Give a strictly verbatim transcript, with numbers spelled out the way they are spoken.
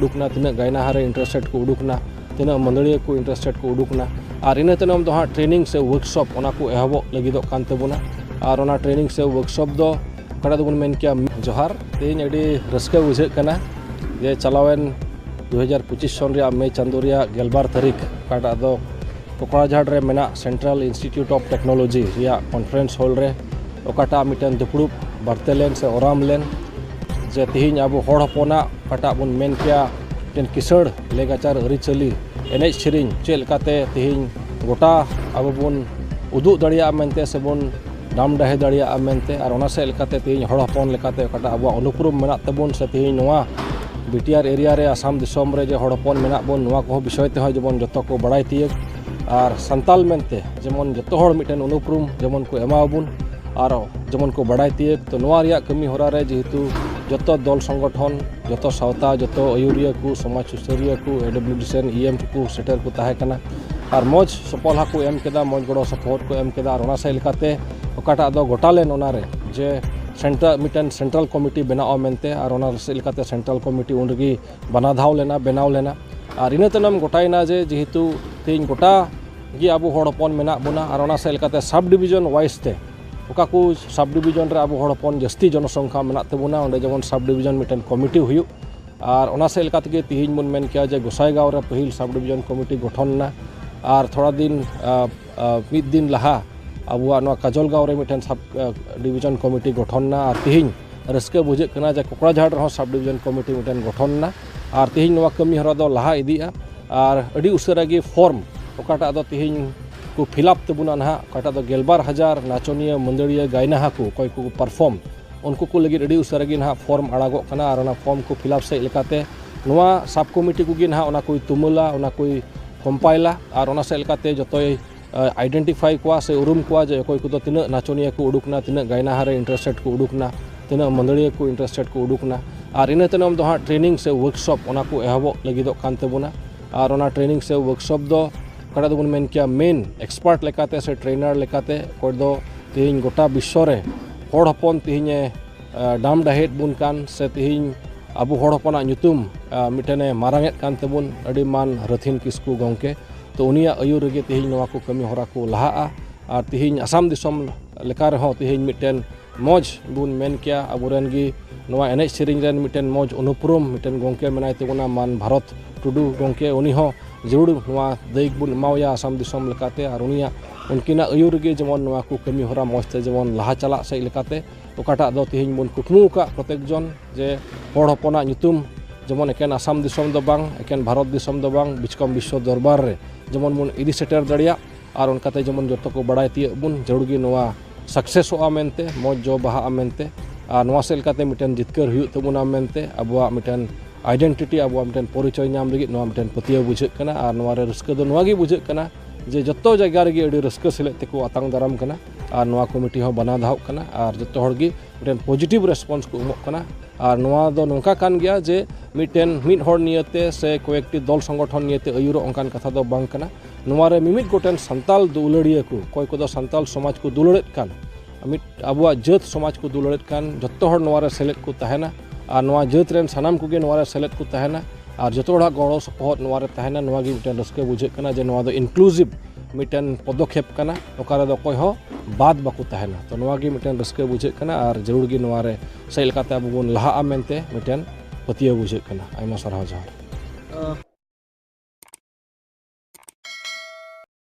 ᱩᱰᱩᱠ ᱮᱱᱟ, ᱛᱤᱱᱟᱹᱜ ᱜᱟᱭᱱᱟᱦᱟ ᱨᱮ interested ᱠᱚ ᱩᱰᱩᱠ ᱮᱱᱟ, ᱛᱤᱱᱟᱹᱜ ᱢᱟᱹᱫᱟᱹᱲᱤᱭᱟᱹ ᱠᱚ interested ᱠᱚ ᱩᱰᱩᱠ ᱮᱱᱟ᱾ ᱟᱨ ᱤᱱᱟᱹ ᱛᱟᱭᱱᱚᱢ ᱫᱚ ᱦᱟᱸᱜ training ᱥᱮ workshop ᱚᱱᱟ ᱠᱚ ᱮᱦᱚᱵᱚᱜ ᱞᱟᱹᱜᱤᱫᱚᱜ ᱠᱟᱱ ᱛᱟᱵᱚᱱᱟ᱾ ᱟᱨ ᱚᱱᱟ training ᱥᱮ workshop ᱫᱚ ᱚᱠᱟᱴᱟᱜ ᱫᱚᱵᱚᱱ ᱢᱮᱱ ᱠᱮᱭᱟ, ᱡᱚᱦᱟᱨ᱾ ᱛᱮᱦᱮᱧ ᱟᱹᱰᱤ ᱨᱟᱹᱥᱠᱟᱹ ᱵᱩᱡᱷᱟᱹᱜ ᱠᱟᱱᱟ ᱡᱮ ᱪᱟᱞᱟᱣᱮᱱ ᱫᱩ ᱦᱟᱡᱟᱨ ᱯᱚᱸᱪᱤᱥ ᱥᱚᱱ ᱨᱮᱭᱟᱜ ᱢᱮ ᱪᱟᱸᱫᱳ ᱨᱮᱭᱟᱜ ᱜᱮᱞᱵᱟᱨ ᱛᱟᱹᱨᱤᱠᱷ ᱚᱠᱟᱴᱟᱜ ᱫᱚ ᱠᱚᱠᱲᱟᱡᱷᱟᱲ ᱨᱮ ᱢᱮᱱᱟᱜ Central Institute of Technology ᱨᱮᱭᱟᱜ conference hall ᱨᱮ ᱚᱠᱟᱴᱟᱜ ᱢᱤᱫᱴᱮᱱ ᱫᱩᱯᱲᱩᱵ ᱵᱟᱨᱛᱮ ᱞᱮᱱ ᱥᱮ ᱚᱨᱟᱢ ᱞᱮᱱ, ᱡᱮ ᱛᱮᱦᱮᱧ ᱟᱵᱚ ᱦᱚᱲ ᱦᱚᱯᱚᱱᱟᱜ ᱚᱠᱟᱴᱟᱜ ᱵᱚᱱ ᱢᱮᱱ ᱠᱮᱭᱟ ᱢᱤᱫᱴᱮᱱ ᱠᱤᱥᱟᱹᱬ ᱞᱮᱜᱟᱪᱟᱨ ᱟᱹᱨᱤᱪᱟᱹᱞᱤ ᱮᱱᱮᱡ ᱥᱮᱨᱮᱧ ᱪᱮᱫ ᱞᱮᱠᱟᱛᱮ ᱛᱮᱦᱮᱧ ᱜᱚᱴᱟ ᱟᱵᱚ ᱵᱚᱱ ᱩᱫᱩᱜ ᱫᱟᱲᱮᱭᱟᱜᱼᱟ ᱢᱮᱱᱛᱮ ᱥᱮᱵᱚᱱ ᱰᱟᱢ ᱰᱟᱦᱮ ᱫᱟᱲᱮᱭᱟᱜᱼᱟ ᱢᱮᱱᱛᱮ, ᱟᱨ ᱚᱱᱟ ᱥᱮᱫ ᱞᱮᱠᱟᱛᱮ ᱛᱮᱦᱮᱧ ᱦᱚᱲ ᱦᱚᱯᱚᱱ ᱞᱮᱠᱟᱛᱮ ᱚᱠᱟᱴᱟᱜ ᱟᱵᱚᱣᱟᱜ ᱩᱱᱩᱯᱨᱩᱢ ᱢᱮᱱᱟᱜ ᱛᱟᱵᱚᱱ ᱥᱮ ᱛᱮᱦᱮᱧ ᱱᱚᱣᱟ B T R area ᱨᱮ ᱟᱥᱟᱢ ᱫᱤᱥᱚᱢ ᱨᱮ ᱡᱮ ᱦᱚᱲ ᱦᱚᱯᱚᱱ ᱢᱮᱱᱟᱜ ᱵᱚᱱ, ᱱᱚᱣᱟ ᱠᱚᱦᱚᱸ ᱵᱤᱥᱚᱭ ᱛᱮᱦᱚᱸ ᱡᱮᱢᱚᱱ ᱡᱚᱛᱚ ᱠᱚ ᱵᱟᱲᱟᱭ ᱛᱤᱭᱟᱹᱜ᱾ ᱟᱨ ᱥᱟᱱᱛᱟᱞ ᱢᱮᱱᱛᱮ ᱡᱮᱢᱚᱱ ᱡᱚᱛᱚ ᱦᱚᱲ ᱢᱤᱫᱴᱮᱱ ᱩᱱᱩᱯᱨᱩᱢ ᱡᱮᱢᱚᱱ ᱠᱚ ᱮᱢᱟᱣᱟᱵᱚᱱ ᱟᱨ ᱡᱮᱢᱚᱱ ᱠᱚ ᱵᱟᱲᱟᱭ ᱛᱤᱭᱟᱹᱜ᱾ ᱛᱚ ᱱᱚᱣᱟ ᱨᱮᱭᱟᱜ ᱠᱟᱹᱢᱤ ᱦᱚᱨᱟ ᱨᱮ ᱡᱮᱦᱮᱛᱩ ᱡᱚᱛᱚ ᱫᱚᱞ ᱥᱚᱝᱜᱚᱴᱷᱚᱱ, ᱡᱚᱛᱚ ᱥᱟᱶᱛᱟ, ᱡᱚᱛᱚ ᱟᱹᱭᱩᱨᱤᱭᱟᱹ ᱠᱚ, ᱥᱚᱢᱟᱡᱽ ᱥᱩᱥᱟᱹᱨᱤᱭᱟᱹ ᱠᱚ, A W D C ᱨᱮᱱ E M ᱠᱚ ᱥᱮᱴᱮᱨ ᱠᱚ ᱛᱟᱦᱮᱸ ᱠᱟᱱᱟ ᱟᱨ ᱢᱚᱡᱽ ᱥᱚᱯᱚᱞᱦᱟ ᱠᱚ ᱮᱢ ᱠᱮᱫᱟ, ᱢᱚᱡᱽ ᱜᱚᱲᱚ ᱥᱚᱯᱚᱦᱚᱫ ᱠᱚ ᱮᱢ ᱠᱮᱫᱟ᱾ ᱟᱨ ᱚᱱᱟ ᱥᱮᱫ ᱞᱮᱠᱟᱛᱮ ᱚᱠᱟᱴᱟᱜ ᱫᱚ ᱜᱚᱴᱟ ᱞᱮᱱ ᱚᱱᱟᱨᱮ ᱡᱮ ᱥᱮᱱᱴᱟᱨ, ᱢᱤᱫᱴᱮᱱ central committee ᱵᱮᱱᱟᱜᱼᱟ ᱢᱮᱱᱛᱮ, ᱟᱨ ᱚᱱᱟ ᱥᱮᱫ ᱞᱮᱠᱟᱛᱮ central committee ᱩᱱ ᱨᱮᱜᱮ ᱵᱟᱱᱟ ᱫᱷᱟᱣ ᱞᱮᱱᱟ, ᱵᱮᱱᱟᱣ ᱞᱮᱱᱟ᱾ ᱟᱨ ᱤᱱᱟᱹ ᱛᱟᱭᱱᱚᱢ ᱜᱚᱴᱟᱭᱮᱱᱟ ᱡᱮ ᱡᱮᱦᱮᱛᱩ ᱛᱮᱦᱮᱧ ᱜᱚᱴᱟ ᱜᱮ ᱟᱵᱚ ᱦᱚᱲ ᱦᱚᱯᱚᱱ ᱢᱮᱱᱟᱜ ᱵᱚᱱᱟ, ᱟᱨ ᱚᱱᱟ ᱥᱮᱫ ᱞᱮᱠᱟᱛᱮ sub division wise ᱛᱮ ᱚᱠᱟ ᱠᱚ sub division ᱨᱮ ᱟᱵᱚ ᱦᱚᱲ ᱦᱚᱯᱚᱱ ᱡᱟᱹᱥᱛᱤ ᱡᱚᱱᱚᱥᱚᱝᱠᱷᱟ ᱢᱮᱱᱟᱜ ᱛᱟᱵᱚᱱᱟ, ᱚᱸᱰᱮ ᱡᱮᱢᱚᱱ sub division ᱢᱤᱫᱴᱮᱱ committee ᱦᱩᱭᱩᱜ, ᱟᱨ ᱚᱱᱟ ᱥᱮᱫ ᱞᱮᱠᱟ ᱛᱮᱜᱮ ᱛᱮᱦᱮᱧ ᱵᱚᱱ ᱢᱮᱱ ᱠᱮᱭᱟ ᱡᱮ ᱜᱚᱸᱥᱟᱭᱜᱟᱸᱣ ᱨᱮ ᱯᱟᱹᱦᱤᱞ sub division committee ᱜᱚᱴᱷᱚᱱ ᱮᱱᱟ, ᱟᱨ ᱛᱷᱚᱲᱟ ᱫᱤᱱ, ᱟ, ᱟ, ᱢᱤᱫ ᱫᱤᱱ ᱞᱟᱦᱟ ᱟᱵᱚᱣᱟᱜ ᱱᱚᱣᱟ ᱠᱟᱡᱚᱞᱜᱟᱸᱣ ᱨᱮ ᱢᱤᱫᱴᱮᱱ sub, ᱟ, division committee ᱜᱚᱴᱷᱚᱱ ᱮᱱᱟ, ᱟᱨ ᱛᱮᱦᱮᱧ ᱨᱟᱹᱥᱠᱟᱹ ᱵᱩᱡᱷᱟᱹᱜ ᱠᱟᱱᱟ ᱡᱮ ᱠᱚᱠᱲᱟᱡᱷᱟᱲ ᱨᱮᱦᱚᱸ sub division committee ᱢᱤᱫᱴᱮᱱ ᱜᱚᱴᱷᱚᱱ ᱮᱱᱟ, ᱟᱨ ᱛᱮᱦᱮᱧ ᱱᱚᱣᱟ ᱠᱟᱹᱢᱤ ᱦᱚᱨᱟ ᱫᱚ ᱞᱟᱦᱟ ᱤᱫᱤᱜᱼᱟ᱾ ᱟᱨ ᱟᱹᱰᱤ ᱩᱥᱟᱹᱨᱟ ᱜᱮ form ᱚᱠᱟᱴᱟᱜ ᱫᱚ ᱛᱮᱦᱮᱧ ᱠᱚ fill up ᱛᱟᱵᱚᱱᱟ ᱱᱟᱦᱟᱜ, ᱚᱠᱟᱴᱟᱜ ᱫᱚ ᱜᱮᱞᱵᱟᱨ ᱦᱟᱡᱟᱨ ᱱᱟᱪᱚᱱᱤᱭᱟᱹ, ᱢᱟᱹᱫᱟᱹᱲᱤᱭᱟᱹ, ᱜᱟᱭᱱᱟᱦᱟ ᱠᱚ ᱚᱠᱚᱭ ᱠᱚ perform, ᱩᱱᱠᱩ ᱠᱚ ᱞᱟᱹᱜᱤᱫ ᱟᱹᱰᱤ ᱩᱥᱟᱹᱨᱟ ᱜᱮ ᱱᱟᱦᱟᱜ form ᱟᱲᱟᱜᱚᱜ ᱠᱟᱱᱟ᱾ ᱟᱨ ᱚᱱᱟ form ᱠᱚ fill up ᱥᱮᱫ ᱞᱮᱠᱟᱛᱮ ᱱᱚᱣᱟ sub committee ᱠᱚᱜᱮ ᱱᱟᱦᱟᱜ ᱚᱱᱟ ᱠᱚᱭ ᱛᱩᱢᱟᱹᱞᱟ, ᱚᱱᱟ ᱠᱚᱭ compileᱟ, ᱟᱨ ᱚᱱᱟ ᱥᱮᱫ ᱞᱮᱠᱟᱛᱮ ᱡᱚᱛᱚᱭ, ᱟ, identify ᱠᱚᱣᱟ ᱥᱮ ᱩᱨᱩᱢ ᱠᱚᱣᱟ ᱡᱮ ᱚᱠᱚᱭ ᱠᱚᱫᱚ ᱛᱤᱱᱟᱹᱜ ᱱᱟᱪᱚᱱᱤᱭᱟᱹ ᱠᱚ ᱩᱰᱩᱠ ᱮᱱᱟ, ᱛᱤᱱᱟᱹᱜ ᱜᱟᱭᱱᱟᱦᱟ ᱨᱮ interested ᱠᱚ ᱩᱰᱩᱠ ᱮᱱᱟ, ᱛᱤᱱᱟᱹᱜ ᱢᱟᱹᱫᱟᱹᱲᱤᱭᱟᱹ ᱠᱚ interested ᱠᱚ ᱩᱰᱩᱠ ᱮᱱᱟ᱾ ᱟᱨ ᱤᱱᱟᱹ ᱛᱟᱭᱱᱚᱢ ᱫᱚ ᱦᱟᱸᱜ training ᱥᱮ workshop ᱚᱱᱟ ᱠᱚ ᱮᱦᱚᱵᱚᱜ ᱞᱟᱹᱜᱤᱫᱚᱜ ᱠᱟᱱ ᱛᱟᱵᱚᱱᱟ᱾ ᱟᱨ ᱚᱱᱟ training ᱥᱮ workshop ᱫᱚ ᱚᱠᱟᱴᱟᱜ ᱫᱚᱵᱚᱱ ᱢᱮᱱ ᱠᱮᱭᱟ main expert ᱞᱮᱠᱟᱛᱮ ᱥᱮ trainer ᱞᱮᱠᱟᱛᱮ, ᱚᱠᱚᱭ ᱫᱚ ᱛᱮᱦᱮᱧ ᱜᱚᱴᱟ ᱵᱤᱥᱥᱚ ᱨᱮ ᱦᱚᱲ ᱦᱚᱯᱚᱱ ᱛᱮᱦᱮᱧ ᱮ, ᱟ, ᱰᱟᱢ ᱰᱟᱦᱮᱫ ᱵᱚᱱ ᱠᱟᱱ ᱥᱮ ᱛᱮᱦᱮᱧ ᱟᱵᱚ ᱦᱚᱲ ᱦᱚᱯᱚᱱᱟᱜ ᱧᱩᱛᱩᱢ ᱟᱨ ᱢᱤᱫᱴᱮᱱᱮ ᱢᱟᱨᱟᱝ ᱮᱫ ᱠᱟᱱ ᱛᱟᱵᱚᱱ ᱟᱹᱰᱤ ᱢᱟᱱ ᱨᱟᱹᱛᱷᱤᱱ ᱠᱤᱥᱠᱩ ᱜᱚᱢᱠᱮ᱾ ᱛᱚ ᱩᱱᱤᱭᱟᱜ ᱟᱹᱭᱩᱨ ᱨᱮᱜᱮ ᱛᱮᱦᱮᱧ ᱱᱚᱣᱟ ᱠᱚ ᱠᱟᱹᱢᱤ ᱦᱚᱨᱟ ᱠᱚ ᱞᱟᱦᱟᱜᱼᱟ᱾ ᱟᱨ ᱛᱮᱦᱮᱧ ᱟᱥᱟᱢ ᱫᱤᱥᱚᱢ ᱞᱮᱠᱟ ᱨᱮᱦᱚᱸ ᱛᱮᱦᱮᱧ ᱢᱤᱫᱴᱮᱱ ᱢᱚᱡᱽ ᱵᱚᱱ ᱢᱮᱱ ᱠᱮᱭᱟ, ᱟᱵᱚᱨᱮᱱ ᱜᱮ ᱱᱚᱣᱟ ᱮᱱᱮᱡ ᱥᱮᱨᱮᱧ ᱨᱮᱱ ᱢᱤᱫᱴᱮᱱ ᱢᱚᱡᱽ ᱩᱱᱩᱯᱨᱩᱢ ᱢᱤᱫᱴᱮᱱ ᱜᱚᱢᱠᱮ ᱢᱮᱱᱟᱭ ᱛᱟᱵᱚᱱᱟ, ᱢᱟᱱ ᱵᱷᱟᱨᱚᱛ ᱴᱩᱰᱩ ᱜᱚᱢᱠᱮ᱾ ᱩᱱᱤ ᱦᱚᱸ ᱡᱟᱹᱨᱩᱲ ᱱᱚᱣᱟ ᱫᱟᱹᱭᱤᱠ ᱵᱚᱱ ᱮᱢᱟᱣᱟᱭᱟ ᱟᱥᱟᱢ ᱫᱤᱥᱚᱢ ᱞᱮᱠᱟᱛᱮ᱾ ᱟᱨ ᱩᱱᱤᱭᱟᱜ, ᱩᱱᱠᱤᱱᱟᱜ ᱟᱹᱭᱩᱨ ᱨᱮᱜᱮ ᱡᱮᱢᱚᱱ ᱱᱚᱣᱟ ᱠᱚ ᱠᱟᱹᱢᱤ ᱦᱚᱨᱟ ᱢᱚᱡᱽ ᱛᱮ ᱡᱮᱢᱚᱱ ᱞᱟᱦᱟ ᱪᱟᱞᱟᱜ ᱥᱮᱫ ᱞᱮᱠᱟᱛᱮ, ᱚᱠᱟᱴᱟᱜ ᱫᱚ ᱛᱮᱦᱮᱧ ᱵᱚᱱ ᱠᱩᱠᱢᱩ ᱟᱠᱟᱫ ᱯᱨᱚᱛᱮᱠ ᱡᱚᱱ, ᱡᱮ ᱦᱚᱲ ᱦᱚᱯᱚᱱᱟᱜ ᱧᱩᱛᱩᱢ ᱡᱮᱢᱚᱱ ᱮᱠᱮᱱ ᱟᱥᱟᱢ ᱫᱤᱥᱚᱢ ᱫᱚ ᱵᱟᱝ, ᱮᱠᱮᱱ ᱵᱷᱟᱨᱚᱛ ᱫᱤᱥᱚᱢ ᱫᱚ ᱵᱟᱝ, ᱵᱤᱪᱠᱚᱢ ᱵᱤᱥᱥᱚ ᱫᱚᱨᱵᱟᱨ ᱨᱮ ᱡᱮᱢᱚᱱ ᱵᱚᱱ ᱤᱫᱤ ᱥᱮᱴᱮᱨ ᱫᱟᱲᱮᱭᱟᱜ᱾ ᱟᱨ ᱚᱱᱠᱟᱛᱮ ᱡᱮᱢᱚᱱ ᱡᱚᱛᱚ ᱠᱚ ᱵᱟᱲᱟᱭ ᱛᱤᱭᱳᱜ ᱵᱚᱱ, ᱡᱟᱹᱨᱩᱲ ᱜᱮ ᱱᱚᱣᱟ ᱥᱟᱠᱥᱮᱥᱚᱜᱼᱟ ᱢᱮᱱᱛᱮ, ᱢᱚᱡᱽ ᱡᱚ ᱵᱟᱦᱟᱜᱼᱟ ᱢᱮᱱᱛᱮ᱾ ᱟᱨ ᱱᱚᱣᱟ ᱥᱮᱫ ᱞᱮᱠᱟᱛᱮ ᱢᱤᱫᱴᱮᱱ ᱡᱤᱛᱠᱟᱹᱨ ᱦᱩᱭᱩᱜ ᱛᱟᱵᱚᱱᱟ ᱢᱮᱱᱛᱮ, ᱟᱵᱚᱣᱟᱜ ᱢᱤᱫᱴᱮᱱ ᱟᱭᱰᱮᱱᱴᱤᱴᱤ, ᱟᱵᱚᱣᱟᱜ ᱢᱤᱫᱴᱮᱱ ᱯᱚᱨᱤᱪᱚᱭ ᱧᱟᱢ ᱞᱟᱹᱜᱤᱫ ᱱᱚᱣᱟ ᱢᱤᱫᱴᱮᱱ ᱯᱟᱹᱛᱭᱟᱹᱣ ᱵᱩᱡᱷᱟᱹᱜ ᱠᱟᱱᱟ᱾ ᱟᱨ ᱱᱚᱣᱟ ᱨᱮ ᱨᱟᱹᱥᱠᱟᱹ ᱫᱚ ᱱᱚᱣᱟ ᱜᱮ ᱵᱩᱡᱷᱟᱹᱜ ᱠᱟᱱᱟ ᱡᱮ ᱡᱚᱛᱚ ᱡᱟᱭᱜᱟ ᱨᱮᱜᱮ ᱟᱹᱰᱤ ᱨᱟᱹᱥᱠᱟᱹ ᱥᱮᱞᱮᱫ ᱛᱮᱠᱚ ᱟᱛᱟᱝ ᱫᱟᱨᱟᱢ ᱠᱟᱱᱟ᱾ ᱟᱨ ᱱᱚᱣᱟ ᱠᱚᱢᱤᱴᱤ ᱦᱚᱸ ᱵᱟᱱᱟ ᱫᱷᱟᱣᱚᱜ ᱠᱟᱱᱟ᱾ ᱟᱨ ᱡᱚᱛᱚ ᱦᱚᱲ ᱜᱮ ᱢᱤᱫᱴᱮᱱ ᱯᱚᱡᱤᱴᱤᱵᱷ ᱨᱮᱥᱯᱚᱱᱥ ᱠᱚ ᱮᱢᱚᱜ ᱠᱟᱱᱟ᱾ ᱟᱨ ᱱᱚᱣᱟ ᱫᱚ ᱱᱚᱝᱠᱟ ᱠᱟᱱ ᱜᱮᱭᱟ ᱡᱮ ᱢᱤᱫᱴᱮᱱ ᱢᱤᱫ ᱦᱚᱲ ᱱᱤᱭᱟᱹᱛᱮ ᱥᱮ ᱠᱚᱭᱮᱠᱴᱤ ᱫᱚᱞ ᱥᱚᱝᱜᱚᱴᱷᱚᱱ ᱱᱤᱭᱟᱹᱛᱮ ᱟᱹᱭᱩᱨᱚᱜ ᱚᱱᱠᱟᱱ ᱠᱟᱛᱷᱟ ᱫᱚ ᱵᱟᱝ ᱠᱟᱱᱟ᱾ ᱱᱚᱣᱟ ᱨᱮ ᱢᱤᱢᱤᱫ ᱜᱚᱴᱮᱱ ᱥᱟᱱᱛᱟᱞ ᱫᱩᱞᱟᱹᱲᱤᱭᱟᱹ ᱠᱚ, ᱚᱠᱚᱭ ᱠᱚᱫᱚ ᱥᱟᱱᱛᱟᱞ ᱥᱚᱢᱟᱡᱽ ᱠᱚ ᱫᱩᱞᱟᱹᱲᱮᱫ ᱠᱟᱱ, ᱢᱤᱫ ᱟᱵᱚᱣᱟᱜ ᱡᱟᱹᱛ ᱥᱚᱢᱟᱡᱽ ᱠᱚ ᱫᱩᱞᱟᱹᱲᱮᱫ ᱠᱟᱱ, ᱡᱚᱛᱚ ᱦᱚᱲ ᱱᱚᱣᱟ ᱨᱮ ᱥᱮᱞᱮᱫ ᱠᱚ ᱛᱟᱦᱮᱱᱟ᱾ ᱟᱨ ᱱᱚᱣᱟ ᱡᱟᱹᱛ ᱨᱮᱱ ᱥᱟᱱᱟᱢ ᱠᱚᱜᱮ ᱱᱚᱣᱟ ᱨᱮ ᱥᱮᱞᱮᱫ ᱠᱚ ᱛᱟᱦᱮᱱᱟ᱾ ᱟᱨ ᱡᱚᱛᱚ ᱦᱚᱲᱟᱜ ᱜᱚᱲᱚ ᱥᱚᱯᱚᱦᱚᱫ ᱱᱚᱣᱟ ᱨᱮ ᱛᱟᱦᱮᱱᱟ᱾ ᱱᱚᱣᱟ ᱜᱮ ᱢᱤᱫᱴᱮᱱ ᱨᱟᱹᱥᱠᱟᱹ ᱵᱩᱡᱷᱟᱹᱜ ᱠᱟᱱᱟ ᱡᱮ ᱱᱚᱣᱟ ᱫᱚ ᱤᱱᱠᱞᱩᱥᱤᱵᱷ ᱢᱤᱫᱴᱮᱱ ᱯᱚᱫᱚᱠᱷᱮᱯ ᱠᱟᱱᱟ, ᱚᱠᱟ ᱨᱮᱫᱚ ᱚᱠᱚᱭ ᱦᱚᱸ ᱵᱟᱫ ᱵᱟᱠᱚ ᱛᱟᱦᱮᱱᱟ᱾ ᱛᱚ ᱱᱚᱣᱟ ᱜᱮ ᱢᱤᱫᱴᱮᱱ ᱨᱟᱹᱥᱠᱟᱹ ᱵᱩᱡᱷᱟᱹᱜ ᱠᱟᱱᱟ᱾ ᱟᱨ ᱡᱟᱹᱨᱩᱲ ᱜᱮ ᱱᱚᱣᱟ ᱨᱮ ᱥᱮᱫ ᱞᱮᱠᱟᱛᱮ ᱟᱵᱚ ᱵᱚᱱ ᱞᱟᱦᱟᱜᱼᱟ ᱢᱮᱱᱛᱮ ᱢᱤᱫᱴᱮᱱ ᱯᱟᱹᱛᱭᱟᱹᱣ ᱵᱩᱡᱷᱟᱹᱜ ᱠᱟᱱᱟ᱾ ᱟᱭᱢᱟ ᱥᱟᱨᱦᱟᱣ, ᱡᱚᱦᱟᱨ᱾